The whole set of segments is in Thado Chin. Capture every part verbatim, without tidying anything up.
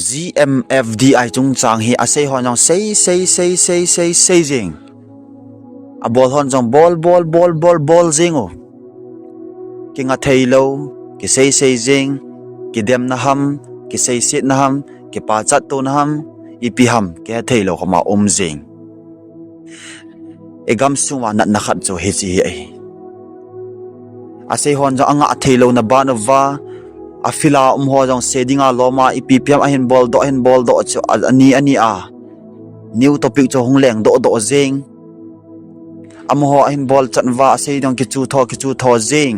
G M F D I chungchang hi asei hon jong sei sei sei sei sei sei jing. Abol hon jong bol bol bol bol bol jing u. Kinga thei lou, kisei sei jing, kidemna ham, kiseisetna ham, kipachat tona ham, ipi ham kihe thei lou khoma um jing. Igamsung uva natna khat chu hiche hi ahi. Asei hon jong anga thei louna ban uva, afield a um ho jong sei dinga lom a, ipi piam ahin bol doh, ahin bol doh chu a, ani ani a new topic chu hung leng doh doh jing. Amaho ahin bol chan uva asei ding kichu tho kichu tho jing.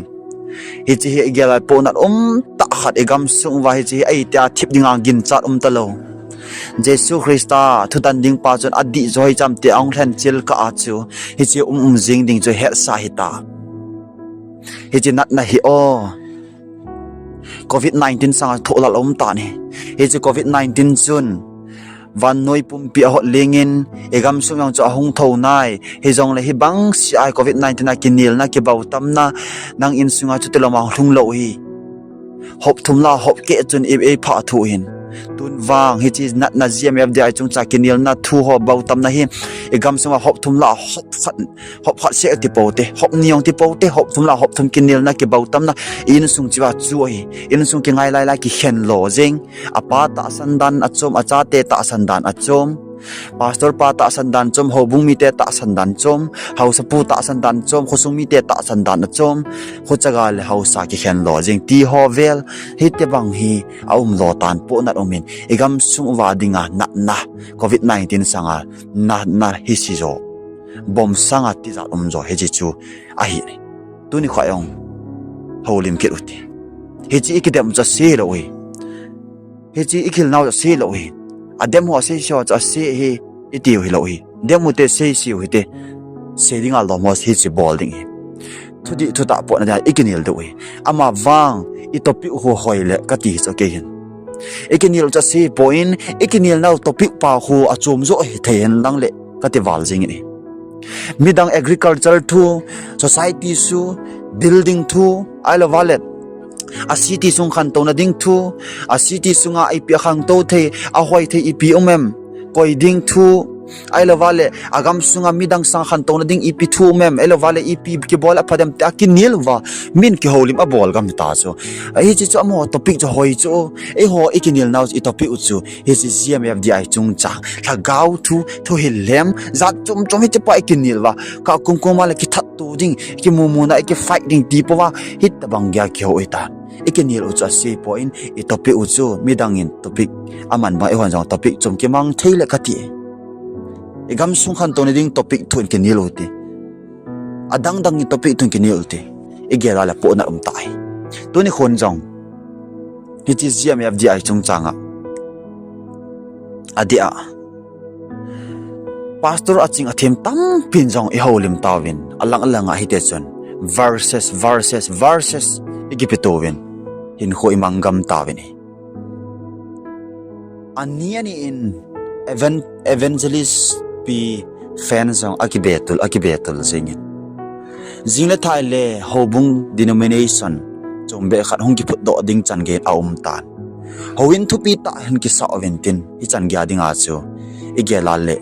Hiche hi igel a pohnat um tah khat igamsung uva hiche hi ahi tia thip dinga ginchat um talou. Jesu Christa thutan ding pa chun adih jo hicham tia ahung lhen chil kah a chu hiche um um jing ding chu hetsa hita. Hiche natna hi o. Covid nineteen sanga thohlal um tan ahi. Hiche Covid nineteen chun vannoi pumpi ahot lingin, igamsung jong chu ahung thou nai. Hijongle hibang seh a Covid nineteen a kinelna, kibautamna, nang insunga chuti loma lhung lou hi. Hop thum la hop keh chun i, eiphah thu hin. Tun vang hiche natna G M F D I chungchang kinelna thu ho bautamna hi igamsung a hop thum la hop khat, hop khat seh ti pou te, hop ni jong ti pou te, hop thum la hop thum kinelna, kibautamna, insung cheh uva chu ahi. Insung kingai lai lai kikhen lo jing. Apa tahsan dan achom, achate tahsan dan achom. Pastor pa tahsan dan chom, houbung mite tahsan dan chom, haosapu tahsan dan chom, khosung mite tahsan dan achom, khochaga le haosa kikhen lo jing ti ho vel, hitobang hi aum lo tan pohnat umin, igamsung uva dinga natna, Covid nineteen sanga natna hi se jo. Bom sanga tijat um jo hiche chu ahi. Tuni kho jong houlim kit u hite. Hiche ikidem u chu ase lou hi. Hiche ikilnau chu ase lou hi. Adem ho ase se ho chu ase hi itiu hilou hi. Dem u hite, sei seiu hite. Sei dinga lom ho hiche bol ding hi. Thudih thutah potna dia ikinel diu hi. Ama vang i topic u hoi le kati chu kei hin. Ikinel u chu ase poi, ikinelnau topic pa khu achom jo hithei hen lang le kati val jing hi. Midang agriculture thu, society thu, building thu, ahilou vale a city sung khantouna ding thu, a city sunga ipi akhantou thei, ahoi thei ipi um em, koi ding thu, ahilou vale agam sunga midang sang khantouna ding ipi thu um em, ahilou vale ipi kibol apha dem tia kinel uva, min kihoulim abol gam ta chu. Hiche chu amaho topic chu hoi chu, eiho ikinelnau i topic u chu hiche G M F D I chungchang lhagao thu, thuhil lhem, jat chom chom hiche pa ikinel uva, kah kum kum a le kithat to ding, kimumuna ikifight ding ti pouva, hitobang geiya kihou hita. Ikinel u chu ase poi, i topic u chu midang in topic aman bang eihon jong topic chom kimang thei le kati. Igamsung khantouna ding topic thu in kinel u hite. Adang dang in topic thu in kinel u hite. Igel a le pohnat um tai. Tuni khon jong hiche G M F D I chungchang a, adeh a pastor aching athem tampin jong ihoulim tauvin, alang lang a hitichun verses, verses, verses ikipe tauvin, hinkho imang gam tauvin ahi. Ani ani in evan-, evangelist pi fans jong akibetul, akibetul jingin. Jing le thai le houbung denomination chombeh khat hung kiphutdoh ding chan gei aum tan. Houin thupi tah hin kisah uvin tin, hichan geiya dinga chu igel a le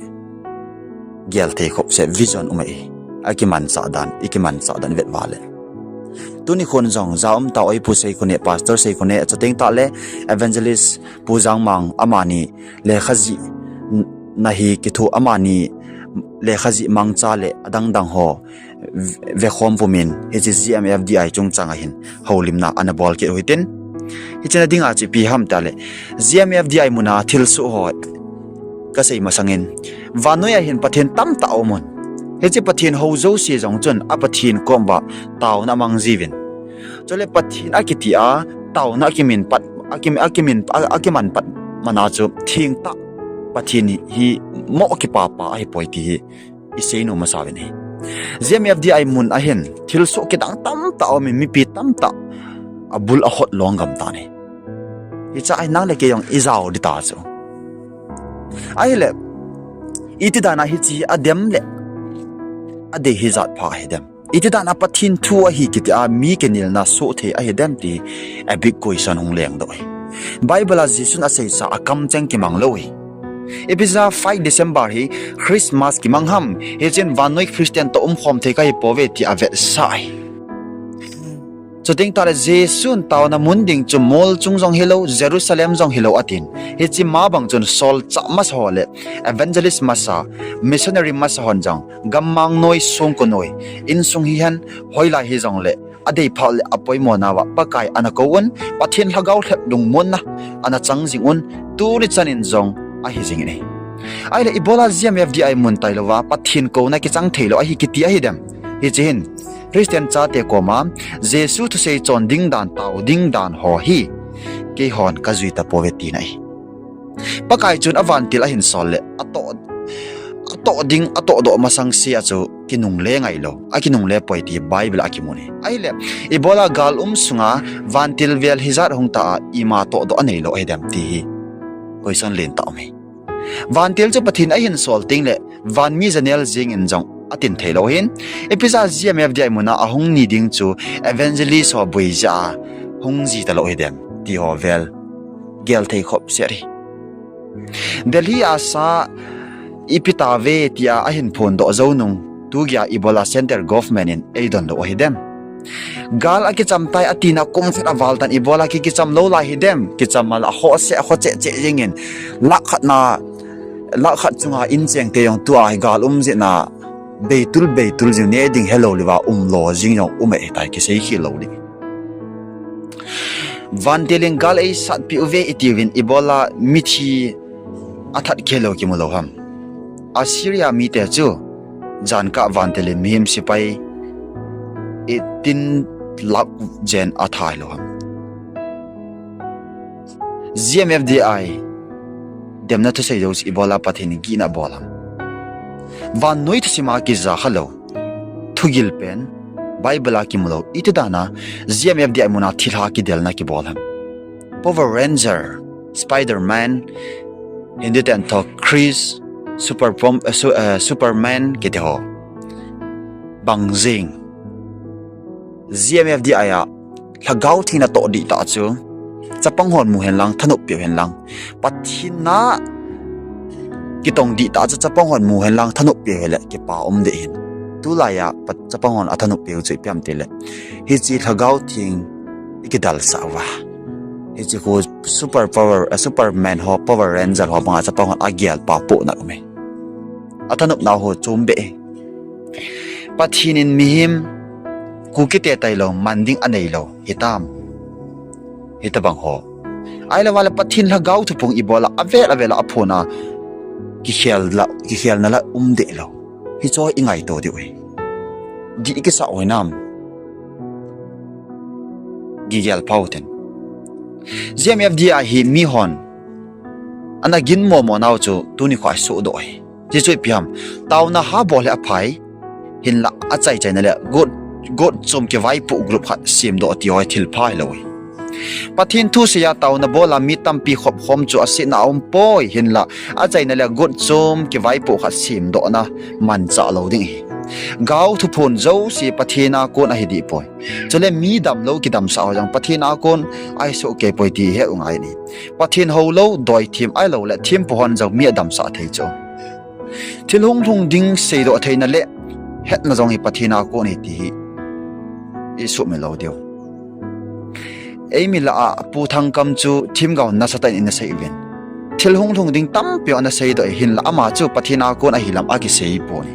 gel thei khop seh vision um ahi. Akimanchah dan, ikimanchah dan vet uva le. Tuni khon jong ja um tah Oipu Seikhone, Pastor Seikhone, chuteng tah le Evangelist Pu Jangmang amani lekha jih na hi kithu, amani lekha jih mangcha le adang dang ho ve-, vekhom pumin hiche G M F D I chungchang a hin houlimna ana bol kit u hitin. Hiche na dinga chu ipi ham tile, G M F D I muna thilsoh ho kasei masangin, vannoi a hin Pathen tamtah aumun. Hiche Pathen hou jouse jong chun a Pathen kom uva taona amang jiuvin. Chule Pathen akiti a taona akimin pat, akim-, akimin, a, akiman pat mana chu thengtah Pathen hi mo kipapa ahipoi ti hi isei nom masa uvin ahi. G M F D I mun a hin thilsoh kidang tamtah aumin, mipi tamtah abul ahot long gam tan ahi. Hiche a nang le kei jong ijao ding ta chu. Ahile, iti dan a hiche adem le adei hi jat pha ahi dem? Iti dan a Pathen thu ahi kiti a mi kinelna soh thei ahi dem ti a big question hung lengdoh ahi. Bible a Jesun asei sa a kamcheng kimang lou hi. Ibiza five December hi Christmas kimang ham, hichun vannoi Christian toh umkhom thei kahi pouve ti avetsah hi. Chuteng tahle Jesun taona mun ding chu mol chung jong hilou, Jerusalem jong hilou atin. Hiche ma bang chun solchah masa ho le evangelist masa, missionary masa hon jong gammang noi, songko noi, insung hihen, hoilai hijongle, adei phat le apoimo nauva Pakai ana kou un, Pathen lhagao lhep lungmonna ana chang jing un, tuni chan in jong ahi jing in ahi. Ahile ibola G M F D I mun tailouva Pathen kouna kichang theilou ahi kiti ahidem? Hiche hin Christian chate koma Jesu thusei chon ding dan, tao ding dan ho hi keihon kajui tapouve tina ahi. Pakai chun avantil ahin sol le, atoh, atoh ding, atohdoh masang sea chu kinungle ngailou, akinungle poi ti Bible a kimun ahi. Ahile, ibola gal um sunga vantil vel hijat hung ta a, ima tohdoh aneilou ahidem ti hi question lentah um ahi. Vantil chu Pathen ahin sol tengle, vanmi janel jeng in jong atin theilou ahin. Ibiza G M F D I muna ahung ni ding chu evangelist ho boi jeh a hung ji talou hidem ti ho vel gel thei khop set hi. Delhi a sa ipi tave tia ahin phondoh jou nung, tugeiya ibola central government in eidonlou ahidem? Gal akicham tai atina kum khat aval tan ibola ki, kicham lou lai hidem? Kicham mala akhoh seh, akhoh cheh cheh jeng in, lakh khat na, lakh khat chunga incheng te jong tua hi gal um jeh na beitul beitul jing, ne ding helou leuva umlo jing jong um ahitai, kisei khel lou ding. Vantil in gal eisatpeh uve itiuvin ibola mithi athat khel lou kimu lou ham? Assyria mite chu jankah vantil in mihem sepai eighteen lakh jen athai lou ham? G M F D I demna thusei jouse ibola Pathen in gihna abol ham? Vannoi thusim a kijakha lou thugil pen Bible a kimu lou iti dan a G M F D I muna thilha kidelna kibol ham? Power Ranger, Spider-Man, Hindi ten tho Chris, Super Pom-, eh, Su-, eh, Superman kiti ho bang jeng? G M F D I a lhagao theng natoh dihtah chu chapang hon mu hen lang, thanop peh u hen lang. Pathen na kitong dihtah chu chapang hon mu hen lang, thanop peh u hile kipa um deh hin. Tulai a pa-, chapang hon athanop peh u chu ipi ham tile, hiche lhagao theng ikidalsah uva, hiche khu super power, eh, Superman ho, Power Ranger ho banga chapang hon agel papohna um e. Athanopna ho chombeh e. Pathen in mihem Kukite tailou man ding aneilou hitam? Hitobang ho. Ahilouva le Pathen lhagao thuphong ibola avel avel a aphona kikhel la, kikhelna la um deh lou. Hicheho ingaito diu ahi. Dih kisah u hinam? Gigel pau ten. G M F D I hi mihon ana ginmo mo nau chu tuni kho a isohdoh ahi. Hichu ipi ham? Taona ha bol hi aphai, hinla achai chaina le got, got chom kivaipoh group khat semdoh tiho hi thilpha hilou ahi. Pathen thu seiya taona bola mi tampi khopkhom chu asetna aumpoi, hinla achaina le got chom kivaipoh khat semdohna manchah lou ding ahi. Gao thuphon jouse Pathen a kon ahi dehpoi. Chule mi damlou kidamsah ho jong Pathen a kon ahi sohkeipoi ti het u ngai in ahi. Pathen houlou doithem ahiloule thempu hon jong mi adamsah thei chu. Thil hunglhung ding seidoh theina le hetna jong hi Pathen a kon ahi ti hi isuhmil lou diu. Eimi lah a Pu Thangkam chu themgao nasatah in ana sei uvin, thil hunglhung ding tampi ana seidoh e, hinla ama chu Pathen a kon ahi lam akisei poi.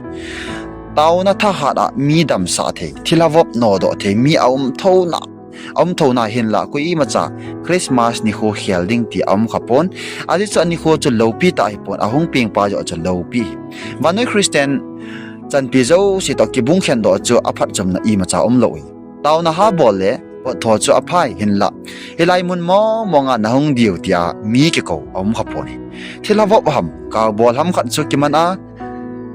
Taona thahat a mi damsah thei, thilha vop nodoh thei mi aum thouna, aum thouna hinla koi imacha Christmas nikho khel ding ti aum khapon. Ajeh chu anikho chu loupi tah ahipon, ahung pengpa joh chu loupi ahi. Vannoi Christian chanpi jouse toh kibung khendoh chu aphatchomna imacha umlou ahi. Taona ha bol le pottho chu aphai, hinla hilai mun mong mong a nahung diu tia mi kikou aum khapon ahi. Thilha vop ham, kaobol ham khat chu kiman a,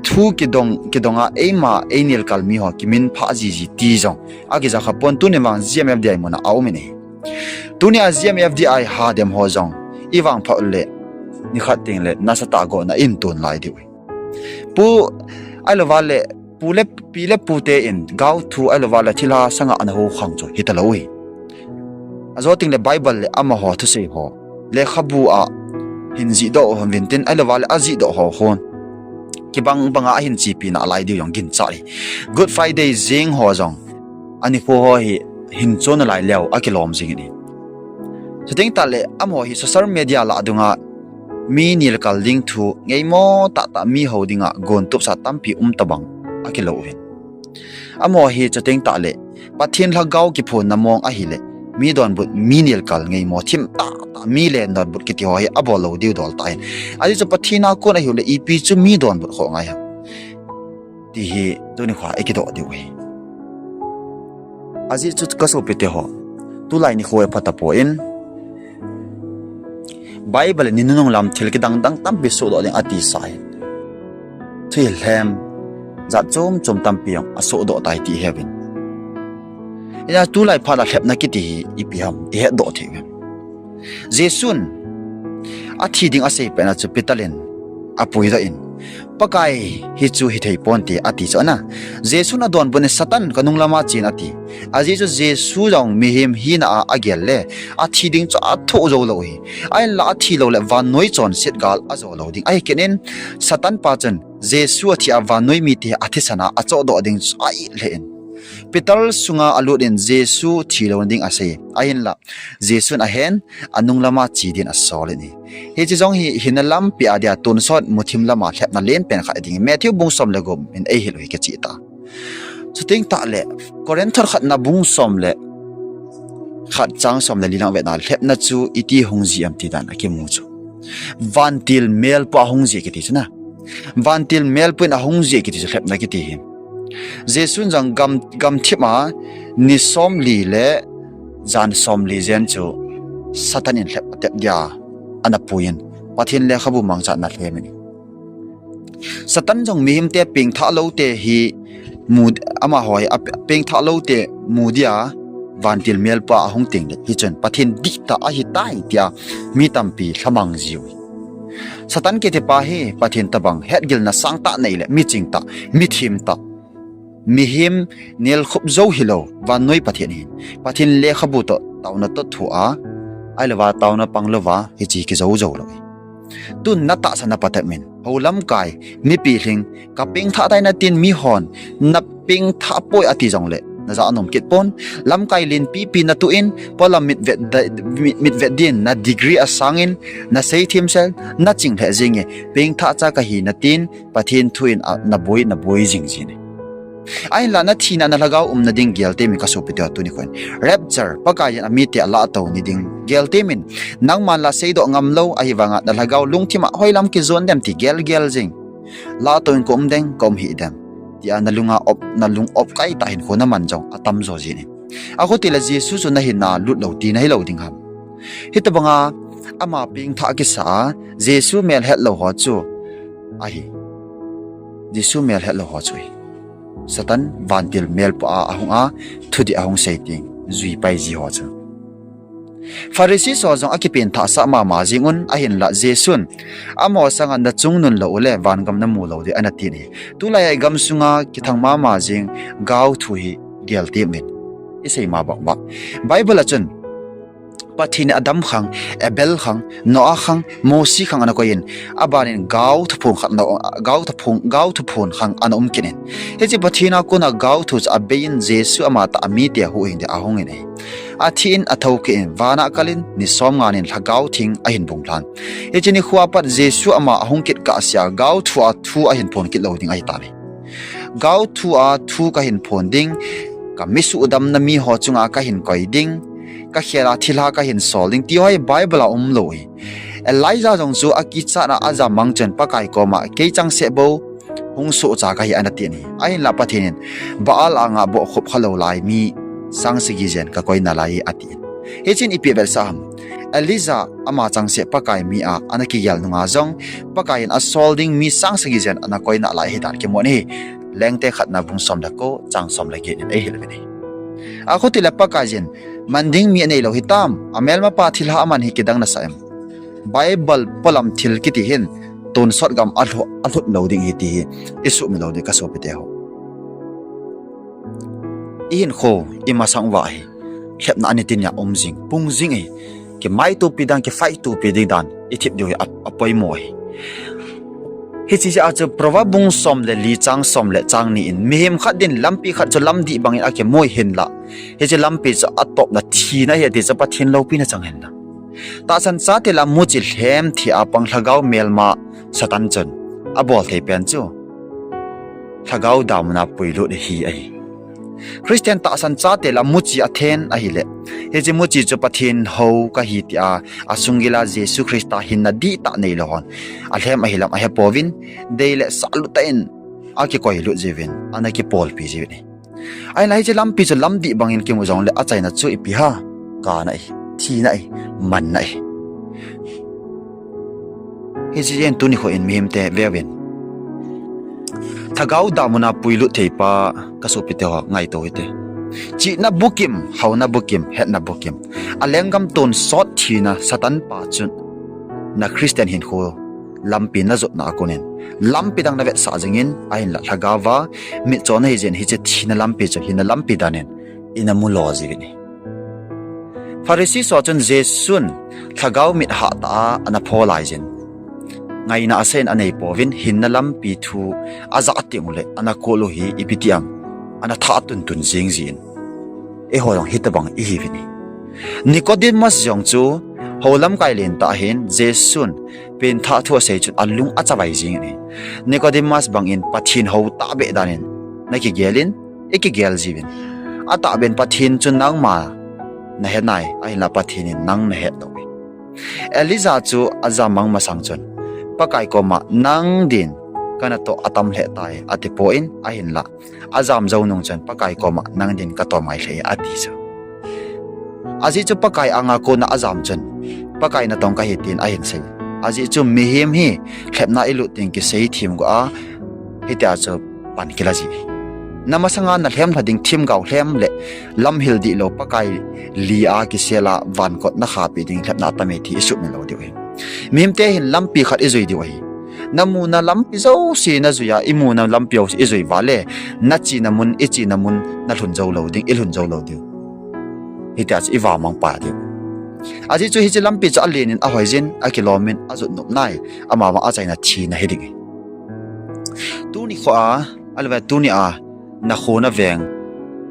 thu kidong, kidong a eima einelkal miho kiminphah jiji ti jong akija khapon, tuni vang G M F D I muna aumin ahi. Tunia G M F D I hadem ho jong ivangphat ule nikhat tengle nasatah a gotna ihin ton lai diu ahi. Pu, ahilouva le pu le, pi le pute in gao thu ahilouva le thilha sanga ana houkhang chu hitalou ahi. Ajo teng le Bible le amaho thusei ho lekhabu a hin jihdoh hon vintin, ahilouva le ajihdoh ho hon kibang banga ahin chepi nalai diu jong ginchat ahi. Good Friday jeng ho jong anikho ho hi hin chon nalai leu akilom jing in ahi. Chuteng tah le amaho hi social media lah dunga mi nilkal ding thu ngeimo tahtah mi hou dinga gontup sa tampi um tobang akilou uvin. Amaho hi chuteng tah le Pathen lhagao kiphonna mong ahile mi donbut, mi nilkal ngeimo thim tahtah, mi len donbut kiti ho hi abol lou diu dol tah in. Ajeh chu Pathen a kon ahiu le ipi chu mi donbut khoh ngai ham ti hi tuni khoa ikidoh diu ahi. Ajeh chu kasopite ho, tulai nikho hi phatapon Bible in ni nunung lam thil kidang dang tampi sohdoh ding atisa hi. Thuhil lhem jat chom chom tampi jong asohdoh tai ti heuvin. Hijeh a tulai phat a lhepna kiti hi ipi ham ihetdoh thei uvem? Jesun athi ding asei petna chu Peter in apuidoh in, Pakai, hichu hithei ponte ati chu ana. Jesun adonbut in, Satan, kanung lama chen ati. Ajeh chu Jesu jong mihem hina a agel le athi ding chu athoh joulou ahi. Ahinla athilou le vannoi chonset gal ajo lou ding ahi kit in, Satan pa chun Jesu athi a vannoi mite athisan a achohdoh ding chu a-it lheh in, Peter sunga alut in Jesu thilou ding asei. Ahinla Jesun ahen, anung lama che din asol in ahi. Hiche jong hi hinna lampi a dia tonsot muthim lama lhepna lenpen khat ding Matthew bung som le gup in eihil u hi kicheh ta. Chuteng tah le Corinth khatna bung som le khat chang som le li lang vetna lhepna chu iti hung jih em ti dan akimu chu, vantil melpu ahung jih kiti chu na. Vantil melpu in ahung jih kiti chu lhepna kiti hi. Jesun jong gam, gamthip a ni somli le jan somli jen chu Satan in lhep atep dia ana pui in, Pathen lekhabu mangcha ana lhem in ahi. Satan jong mihemte pengthah loute hi mu, amaho hi a pe-, pengthah loute mu dia vantil melpu a ahung teng le hichun Pathen dihtah ahitai tia mi tampi lhamang jiu ahi. Satan kitipa hi Pathen tobang hetgilna sangtah nei le miching tah, mithem tah, mihem nelkhup jou hilou vannoi Pathen ahin, Pathen lekhabu toh taona toh thua, ahilouva taona panglouva hiche kijou jou lou ahi. Tun natahsa na patep in, hou lamkai, mi pilhing, kapengthah tai natin mihon napengthah poi ati jongle najah nom kit pon. Lamkai lenpipi natoh in, polam mitvet da-, mit, mitvet din na degree asang in, nasei themsel, naching lheh jenge, pengthah cha kahi natin, Pathen thu in a, naboi, naboi jing jin ahi. Ahinla nathina na lhagao umna ding gel temin kasopite ho tuni khoin. Rapture, Pakaiyin amite alahtou ni ding gel temin. Nangman la seidoh ngamlou, ahivanga na lhagao lungthim a hoilam kijon dem ti gelgel jing. Lahtou in kaum ding, kaum hih dem tia nalunga op, nalung opkai tah hinkho naman jong atamjo jin ahi. Akhuti le Jesu chu nahinna lut lou tina hilou ding ham? Hitobanga ama pengthah kisa a, Jesu melhet lou ho chu ahi. Jesu melhet lou ho chu ahi. Satan vantil melpu a ahung a, thudih ahung sei teng, juipai ji ho chu. Pharisee ho jong akipenthahsah mama jing un, ahinla Jesun, amaho sanga nachungnun lou ule, vangam namu lou ding ana tin ahi. Tulai a igamsunga kithang mama jing gaothu hi gel temin, isei ma bang uva, Bible a chun, Pathen in Adam khang, Abel khang, Noah khang, Mosi khang ana koiyin, abanin gaothu phon khat ana, gaothu phon, gaothu phon khang ana um kit in. Hiche Pathen a kona gaothu chu abeiyin Jesu amatah amite ahuhhing dia ahungin ahi. Athin athou kit in, vana akalin, ni somnganin lhagao theng ahin bung lhan. Hiche nikhoa pat Jesu ama ahung kit kahsea gaothu a thu ahin phon kit lou ding ahitan ahi. Gaothu a thu kahin phon ding, kamisuhdamna miho chunga kahin koi ding, kakhela thilha kahin sol ding, ti ho hi Bible a umlou ahi. Elijah jong chu akichat a ajam mang chun Pakai koma kei changseh bou hung sohcha kahi ana tin ahi. Ahinla Pathen in Baal anga bohkhup khalou lai mi sang sagi jen kakoi nalai atin. Hichun ipi vetsah ham? Elijah ama changseh Pakai mi a ana kigel nunga jong Pakai in asol ding mi sang sagi jen ana koi nalai ahidan kimu ahi. Lengte khatna bung som le ko chang som le get in eihil uvin ahi. Akhuti le Pakaiyin man ding mi aneilou hitam, amelmapa thilha aman hi kidang nasah em? Bible polam thil kiti hin tonsot gam alhu-, alhut lou ding ahi ti hi isuhmil lou ding kasopite ho. Ihinkho imasang uva hi lhepna ani tin a um jing, pung jing ahi. Kimaitopi dan, kifaitopi ding dan i thip diu hi a, apoimo ahi. Hiche jeh a chu Proverb bung som le li chang som le chang ni in, mihem khat din lampi khat chu lamdih bangin akimu hinlah, hiche lampi chu atopna thina ahi ati chu Pathen loupina chang hinlah. Tahsan chate lah a muchi lhem thi a pang lhagao melma Satan chun abol thei pen chu lhagao damuna puilut hi ahi. Christian tahsan chate lah a muchi athen ahileh, hiche muchi chu Pathen hou kahi tia asunggila Jesu Christa hinna dihtah neilou hon alhem ahi lam ahepouvin, dei le sahlut tah in akikoilut jiuvin, ana kipolpi jiuvin ahi. Ahinla hiche lampi chu lamdih bangin kimu jongle achaina chu ipi ham? Kana ahi, thina ahi, manna ahi. Hiche jeh in tuni kho in mihemte veuvin, lhagao damuna puilut theipa, kasopite ho, ngaito hite. Chihna bukim, haona bukim, hetna bukim, alenggam tonsot thina Satan pa chun na Christian hinkho lampi najotna a konin lampi dang navetsah jingin, ahinla lhagaova mitchon ahi jeh in hiche thina lampi chu hinna lampi danin ina mulo jiuvin ahi. Pharisee ho chun Jesun lhagao mit hahtah a ana pho laijin, ngaina asah in aneipouvin, hinna lampi thu ajah tenguleh ana kol u hi ipi ti ham, ana thah tuntun jing jin, eiho jong hitobang ihiuvin ahi. Nicodemus jong chu houlamkai lentah ahin, Jesun pengthah thu asei chun alung achavai jingin ahi. Nicodemus bangin Pathen hou tahbeh danin nakigelin, ikigel jiuvin, atahbeh in Pathen chu nangma nahe nai, ahinla Pathen in nang nahe louve. Elijah chu ajam mang masang chun Pakai koma, nang din kanatoh atam lheh tai, atipon, ahinla ajam jou nung chun Pakai koma, nang din katom ngai lheh e, ati chu. Ajeh chu Pakai anga kona ajam chun Pakai natong kahi tin ahin sei. Ajeh chu mihem hi lhepna ilut teng kisei themgou a, hitia chu pan kila ji. Namasanga nalhem lha ding themgao lhem le lamhil dihlou Pakai li a kisel a vankot nakhahpeh ding lhepna tame ti isuhmil lou diu ahi. Mihemte hin lampi khat ijui diu ahi. Namuna lampi jouse najui a, imuna lampi jouse ijui vale, nachena mun, ichena mun nalhun jou lou ding, ilhun jou lou diu. Hitia chu ivahmang pai diu. Ajeh chu hiche lampi chu alenin ahoijin, akilomin, ajot nop nai, amavang achaina thina hiding ahi. Tuni kho a, ahilouva tunia, nakho naveng,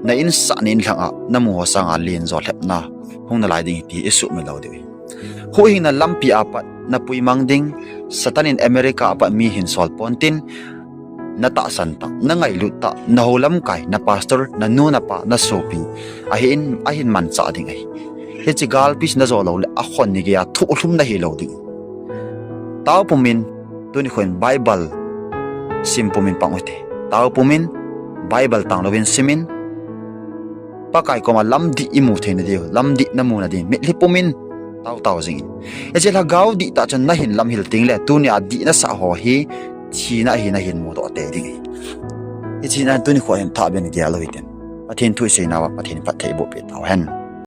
na insah na inlhang a namu ho sanga lenjo lhepna hung nalai ding ahi ti isuhmil lou diu ahi. Huhhingna lampi a pat napuimang ding, Satan in America a pat mi hinsol pontin, natahsan tah, nangailut tah, nahoulamkai, na pastor, nanu napa, nasopi, ahin, ahin manchah ding ahi. Hiche galpi chu najo loule akhon ni geiya thohlhum nahilou ding. Tao pumin, tuni kho in Bible sim pumin pang ute. Tao pumin, Bible tanglouvin simin, Pakai koma lamdih imu theina diu, lamdih namuna ding mitlhi pumin taotao jingin. Hiche lhagao dihtah chun nahin lamhil tengle, tunia dih nasah ho hi thina ahi nahin mudoh tei ding ahi. Hiche jeh a tuni kho hin thahbeh in gel u hitin, Pathen thu iseinauva Pathen in phatthei eibohpeh tauhen.